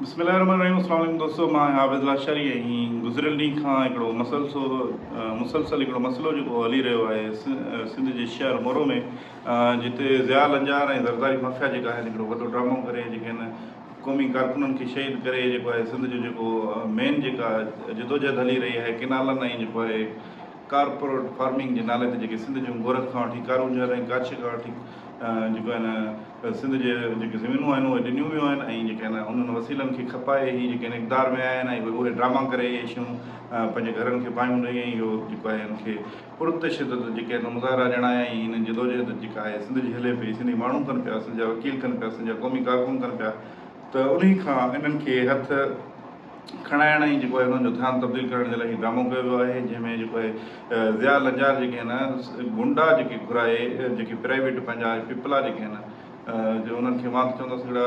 بسم الله الرحمن الرحيم السلام عليڪم دوستو مان آهيان عابد لاشاري ۽ گذريل ڏينهن کان هڪڙو مسلسو مسلسل هڪڙو مسئلو جيڪو هلي رهيو آهي سنڌ جي شهر مورو ۾ جتي ضياء لنجار ۽ زرداري مافيا جيڪا آهن هڪڙو وڏو ڊرامو ڪري جيڪي آهن قومي ڪارڪنن کي شهيد ڪري جيڪو آهي سنڌ جو جيڪو مين جيڪا جدوجهد هلي رهي آهي ڪينالن ۽ جيڪو آهي ڪارپوريٽ فارمنگ جي نالي تي جيڪي سنڌ جون گورک کان وٺي ڪارونجهر ۽ ڪاڇي کان وٺي جيڪو آهي نه سنڌ جي جيڪي زمينون آهن اهي ڏنيون ويون آهن ۽ جيڪي آهن انهن وسيلن کي کپائي هي جيڪي آهن اقتدار ۾ آيا آهن ۽ اهي ڊراما ڪري اهي شيون پنهنجي گهرن کي باهيون ڏئي ۽ اهو جيڪو آهي ان کي پرتشدد جيڪي آهن مظاهرا ڄڻايا ۽ هنن جدوجهد جيڪا آهي سنڌ جي هلي پئي سنڌي ماڻهو ڪن پيا سنڌ جا وڪيل ڪن پيا سنڌ جا قومي ڪارڪن ڪن پيا ته انهي کان انهن کي هٿ کڻائڻ ۽ جيڪو آهي انهن جو ڌيان تبديل ڪرڻ جي لاء هي ڊرامو ڪيو ويو آهي جنهن ۾ جيڪو آهي ضياء لنجار جيڪي آهن گنڊا جيڪي گهرائي جيڪي پرائيويٽ پنهنجا پپلا جيڪي آهن جو انهن کي مان ته چوندس هڪڙا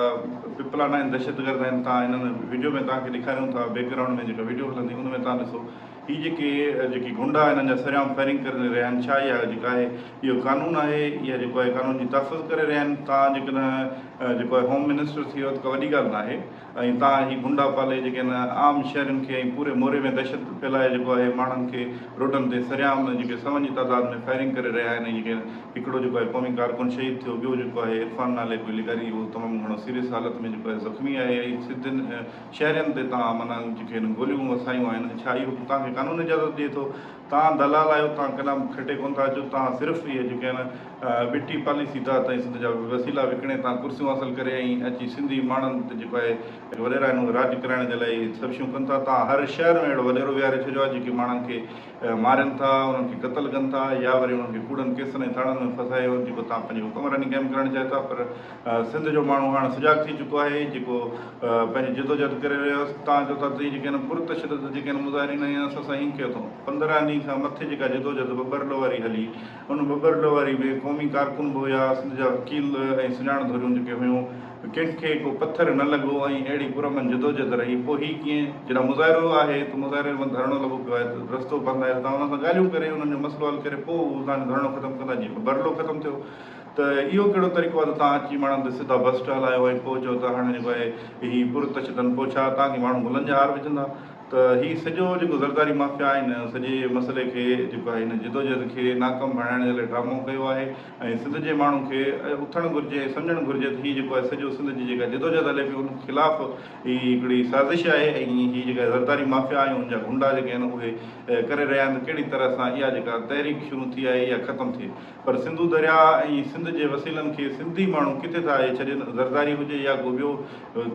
پپلا نه آهن دهشتگرد آهن تان انهن ويڊيو ۾ توهان کي ڏيکاريون ٿا بيڪ گرائونڊ ۾ جيڪا ويڊيو هلندي ان ۾ توهان ڏسو هي جيڪي جيڪي گنڊا انهن جا سرعام فائرنگ ڪري رهيا آهن ڇا اها جيڪا آهي اهو قانون آهي اها جيڪو آهي قانون جي تحفظ ڪري رهيا آهن تان جيڪڏهن جيڪو آهي هوم منسٽر ٿي ويو ته ڪا وڏي ڳالهه نه آهي ۽ تان هي گنڊا پالي جيڪي آهن عام شهرين کي ۽ پوري موري ۾ دهشت ڦهلائي جيڪو آهي ماڻهن کي روڊن تي سرعام جيڪي سون جي تعداد ۾ فائرنگ ڪري رهيا آهن ۽ جيڪي هڪڙو جيڪو آهي قومي ڪارڪن شهيد ٿيو ٻيو جيڪو آهي عرفان نالي ڪوئي لغاري اهو تمام گهڻو سيريس حالت ۾ جيڪو آهي زخمي آهي ۽ سڌن شهرين تي تان معنيٰ جيڪي هن گوليون وسايون آهن ڇا اهو تان کي قانون اجازت ڏئي ٿو تان دلال آهيو تان ڪڏهن به کٽي ڪونه ٿا اچو تان صرف اهي جيڪي آهن ٻٽي پاليسي تحت ۽ سنڌ جا وسيلا وڪڻي تان ڪرسيون حاصل ڪري ۽ اچي سنڌي ماڻهن تي جيڪو آهي وڏيرا آهن اهي راڄ ڪرائڻ جي لاء اهي سڀ شيون ڪن ٿا تان هر شهر ۾ اهڙو وڏيرو ويهاري ڇڏيو آهي جيڪي ماڻهن کي مارين ٿا انهن کي قتل ڪن ٿا يا وري انهن کي ڪوڙن ڪيسن ۽ ٿاڻن ۾ ڦاسائي جيڪو تان پنهنجي حڪمراني قائم ڪرڻ چاهيو ٿا پر سنڌ جو ماڻهو هاڻ سجاڳ ٿي چڪو آهي جيڪو پنهنجي جدوجهد ڪري رهيو آهي تان جو ته جيڪي آهن پرتشدد جيڪي آهن مظاهرين ۽ اسان سان ائين ڪيو اٿئون 15 ڏينهن کان مٿي جيڪا جدوجهد ٻٻرلو واري هلي ان ٻٻرلو واري ۾ قومي ڪارڪن به هيا سنڌ جا وڪيل ۽ سڃاڻ ڌريون جيڪي هيون ڪنهن کي ڪو پٿر نه لڳو ۽ اهڙي پرامن جدوجهد رهي پوء هي ڪيئن جڏهن مظاهرو آهي ته مظاهري ۾ ڌرڻو لڳو پيو آهي ته رستو بند آهي ته توهان انهن سان ڳالهيون ڪري انهن جو مسئلو حل ڪري پوء هو توهان جو ڌرڻو ختم ڪندا جيئن ٻٻرلو ختم ٿيو ته اهو ڪهڙو طريقو آهي ته توهان اچي ماڻهن تي سڌا بسٽ هلايو ۽ پوء چئو ته هاڻي جيڪو آهي هي پرتشدن پوء ڇا توهان کي ماڻهو گلن جا هار وجهندا ته هي سڄو جيڪو زرداري مافيا آهي هن سڄي مسئلي کي جيڪو آهي هن جدوجهد کي ناڪام بڻائڻ جي لاء ڊرامو ڪيو آهي ۽ سنڌ جي ماڻهن کي اٿڻ گهرجي ۽ سمجهڻ گهرجي ته هي جيڪو آهي سڄو سنڌ جي جيڪا جدوجهد هلي پئي ان خلاف هي هڪڙي سازش آهي ۽ هي جيڪا زرداري مافيا ۽ ان جا گنڊا جيڪي آهن اهي ڪري رهيا آهن ته ڪهڙي طرح سان اها جيڪا تحريڪ شروع ٿي آهي اها ختم ٿئي. پر سنڌو درياء ۽ سنڌ جي وسيلن کي سنڌي ماڻهو ڪٿي ٿا اهي ڇڏين، زرداري هجي يا ڪو ٻيو،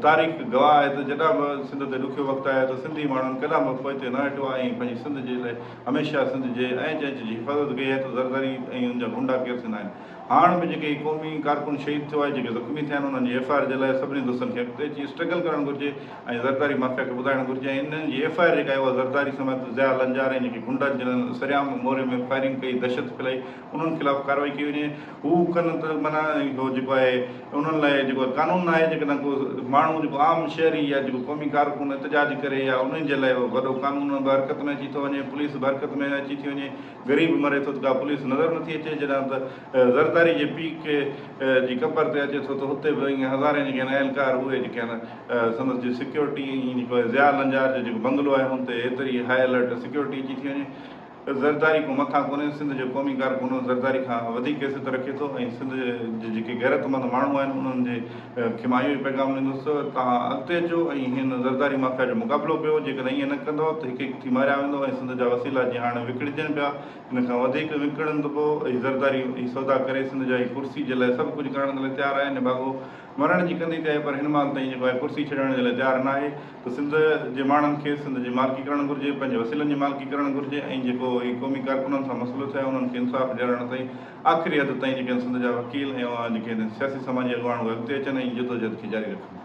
تاريخ گواهه آهي ته جڏهن به سنڌ تي ڏکيو وقت آيو ته سنڌي ماڻهن ڪڏهن به پوئتي نه هٽيو آهي ۽ پنهنجي سنڌ جي لاء هميشه سنڌ جي انچ انچ جي حفاظت ڪئي آهي ته زرداري ۽ ان جا گنڊا ڪير ٿيندا آهن. هاڻ به جيڪي هي قومي ڪارڪن شهيد ٿيو آهي جيڪي زخمي ٿيا آهن انهن جي ايف I R جي لاء سڀني دوستن کي اڳتي اچي اسٽرگل ڪرڻ گهرجي ۽ زرداري مافيا کي ٻڌائڻ گهرجي ۽ انهن جي ايف I R جيڪا آهي اها زرداري سميت ضياء لنجار ۽ جيڪي گنڊن جنھن سرعام موري ۾ فائرنگ ڪئي دهشت ڦھلائي انهن خلاف ڪارروائي ڪئي وڃي هو ڪن ته معنيٰ اهو جيڪو آهي انهن لاء جيڪو قانون ناهي جيڪڏهن ڪو ماڻهو جيڪو عام شهري يا جيڪو قومي ڪارڪن احتجاج ڪري يا انهن جي لاء وڏو قانون به حرڪت ۾ اچي ٿو وڃي پوليس به حرڪت ۾ اچي ٿي وڃي غريب مري ٿو ته ڪا پوليس نظر نٿي اچي جڏهن ته زرداري جي پيء کي جي قبر تي اچي ٿو ته هتي به ائين هزارين جيڪي آهن اهلڪار اهي جيڪي آهن سندس جي سيڪيورٽي ۽ جيڪو آهي ضياء لنجار جو جيڪو بنگلو آهي ان تي ايتري هاء الرٽ سيڪيورٽي اچي ٿي وڃي زرداري ڪو مٿان ڪونهي سنڌ جو قومي ڪارڪن زرداري کان وڌيڪ حيثيت رکي ٿو ۽ سنڌ جي جيڪي غيرتمند ماڻهو آهن انهن جي کي مان اهو ئي پيغام ڏيندس ته توهان اڳتي اچو ۽ هن زرداري مافيا جو مقابلو ڪيو، جيڪڏهن ائين نه ڪندؤ ته هڪ هڪ ٿي ماريا ويندؤ ۽ سنڌ جا وسيلا جيئن هاڻي وڪڻجن پيا ان کان وڌيڪ وڪڻن ته پوء هي زرداري هي سودا ڪري سنڌ جا هي ڪرسي جي لاء سڀ ڪجهه ڪرڻ لاء تيار آهي نڀاڳو مرڻ جي ڪنڌي تي آهي پر هن مهل تائين جيڪو آهي ڪرسي ڇڏڻ جي لاء تيار ناهي ته سنڌ جي ماڻهن کي سنڌ جي مالڪي ڪرڻ گهرجي پنهنجي وسيلن جي مالڪي ڪرڻ گهرجي ۽ جيڪو هي قومي ڪارڪنن سان مسئلو ٿيو آهي انهن کي انصاف ڏيارڻ تائين آخري حد تائين جيڪي آهن سنڌ جا وڪيل ۽ جيڪي آهن سياسي سماجي اڳواڻ اهي اڳتي اچن ۽ جدوجهد کي جاري رکن.